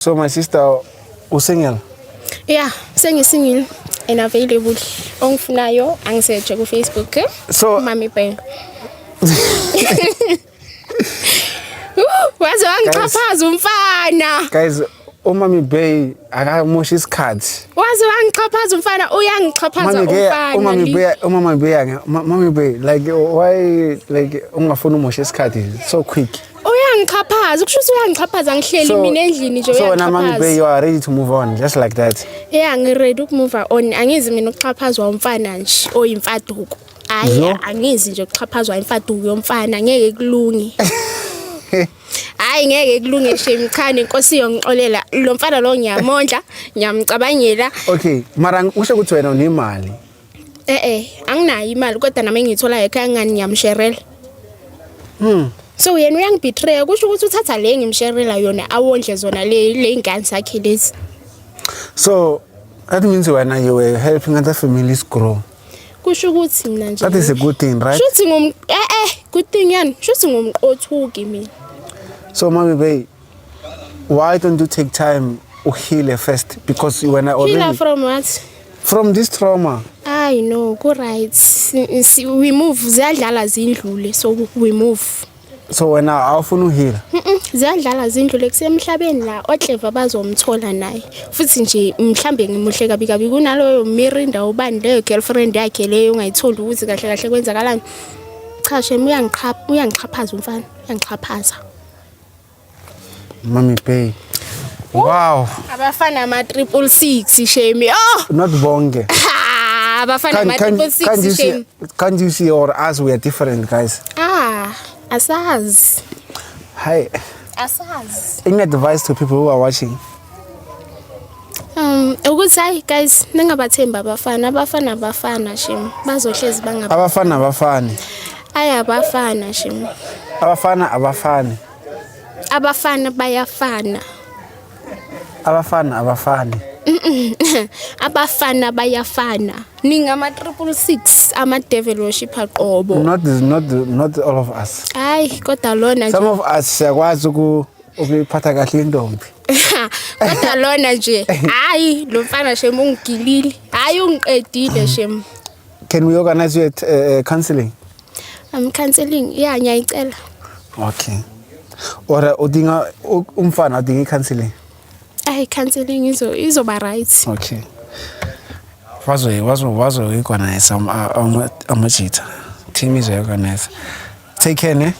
So my sister, usingle? Yeah, sengisingle and available. Ongifunayo angisearch ku Facebook. Eh? So Mami Bang. Waze wangixhaphaza umfana. Guys, uMami Bay akamoshi isikhathi. Waze wangixhaphaza umfana, uyangixhaphaza umfana. UMami Bay, uMama Bay, Mami Bay, like why, like ungafuni umoshe isikhathi so quick? Uyangixhaphaza, kusho ukuthi uyangixhaphaza, ngihleli mina endlini nje. So wena Mami Bay, you are ready to move on just like that? Yeah, ngiready ukumove on. Angizi mina ukuxhaphazwa umfana nje oyimfaduko. Hayi, angizi nje ukuxhaphazwa imfaduko yomfana, ngeke kulunge. Hayi, ngeke kulunge shame, cha, nenkosi yongixolela. Lo mfana lo ngiyamondla, ngiyamcabangela. Okay, mara usho ukuthi wena unemali? Eh eh, anginayo imali, kodwa nami engiyithola ekhaya ngani ngiyamsherela. So yena uyangibetray, kusho ukuthi uthatha le ngimsherela yona, awondle zona le ingane zakhe lezi. So that means wena you were helping other families grow. Kusho ukuthi mina nje That is a good thing, right? Shuthi ngum eh eh, good thing yani, shuthi ngumqothuki mina. So Mami Bay, why don't you take time uheal first, because when I already Healer from what? From this trauma. I know, go right. We move, ziyadlala zindlule, so we move. So wena awufuna uheal? Ziyadlala zindlule, kusemhlabeni la, okleva bazomthola naye. Futhi nje mhlambe ngimuhle kabi kabi kunaloyo Mirinda, ubani leyo girlfriend yakhe leyo ungayitholi ukuthi kahle kahle kwenzakalani. Cha shem, uyangiqhapha, uyangixhaphaza umfana, uyangixhaphaza. Mami Bay. Wow. Abafana ama 666 shame. Oh, Not bonke. Ha, abafana ama Can't you 666 see shame. Can't you see or us, we are different guys. Ah, asazi. Hi. Asazi. Any advice to people who are watching? Ukuthi hayi guys, ningabathembi abafana, abafana abafana shame. Bazohlezi bangaba Abafana abafani. Ay, abafana shame. Abafana abafani. Abafana bayafana. Abafana abafani. Abafana bayafana. Ningama 666, ama devil worshipper qobo. Not all of us. Hayi, kodwa lona nje Some of us siyakwazi ukuyiphatha kahle intombi. Kodwa lona nje, hayi, lo mfana shem ungigilile. Hayi, ungiqedile shem. Can we organize you at counseling? Counseling, yeah, ngiyayicela. Okay. Or udinga umfana udinga i-counseling? Hayi, counseling izoba right. Okay. Wazo organize amajita. Team izo organize. Take care, ne?